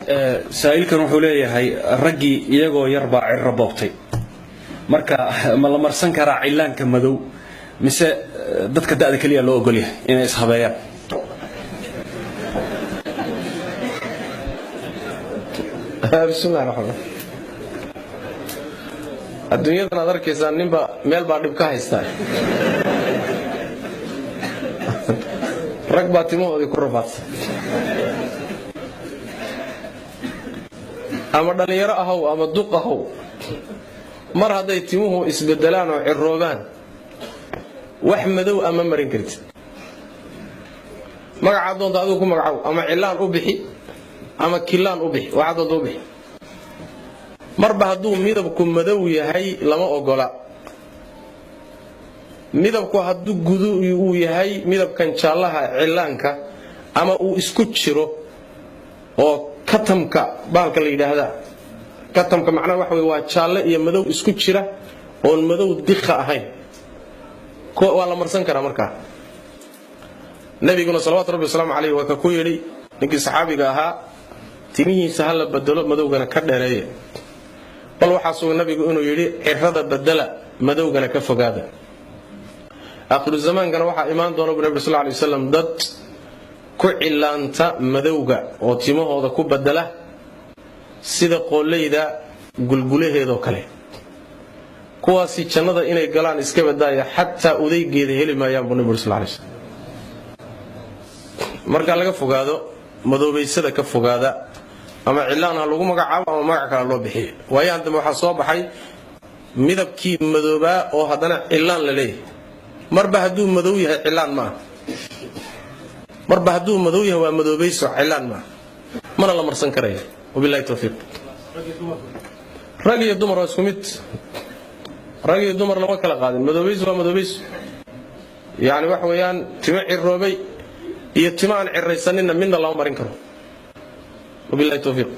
Saa'ilkan wuxuu leeyahay, raggii iyagoo yar baa cirro boobtay, marka ma la marsan karaa cillaanka madow, mise dadka da'da keliya loo ogolyahay inay ishabeeyaan? Bismillahi raxmaan. Adduunyadan aad arkaysaa, ninba meel baa dhib ka haystaa. Rag baa timahoodii ku rafaadsan. Ama dhallinyaro ahow ama duq ahow, mar hadday timuhu isbedelaan oo ciroobaan, wax madow ama marin kartid. Magacaa doonta adigu ku magacow, ama cilaan u bixi ama kilaan u bixi, waxaa doonta u bixi. Marba hadduu midabku madow yahay, lama ogola. Midabku hadduu gudu uu yahay, midabkan jaallaha cillaanka, ama uu isku jiro oo katamka bahalka la yidhaahdaa, katamka macnaha waxa wey waa jaalle iyo madow isku jira oon madow dikha ahayn, waa la marsan karaa. Markaa nabiguna salawatu rabbi wasalaamu caleyh waa ka ku yidhi ninkii saxaabiga ahaa, timihiisa ha la bedelo, madowgana ka dheereeya. Bal waxaa sugan nabigu inuu yidhi, cirada bedela, madowgana ka fogaada. Aakhiru zamaankana waxaa imaan doona bu nabi sal lay waslam dad ku cillaanta madowga oo timahooda ku bedela sida qooleyda gulgulaheedoo kale. Kuwaasi jannada inay galaan iska badaaya, xataa udaygeeda heli maayaan buu nabi uri sal lay slam. Marka laga fogaado madoobaysada, ka fogaada, ama cilaan ha lagu magacaabo ama magac kale loo bixiyo. Waayahan dambe waxaa soo baxay midabkii madoobaa oo haddana cilaan la leeyahay. Marba hadduu madow yahay, cilaan maaha. Marba hadduu madow yahay, waa madoobayso, cilaan maaha, mana la marsan karaya. Wabillahi towfiiq. Rag iyo dumar waa isku mid, rag iyo dumar lama kala qaadin. Madoobayso waa madoobayso, yacni waxa weeyaan timo ciroobay iyo timo aan ciraysaninna midna lama marin karo. Wabillahi towfiiq.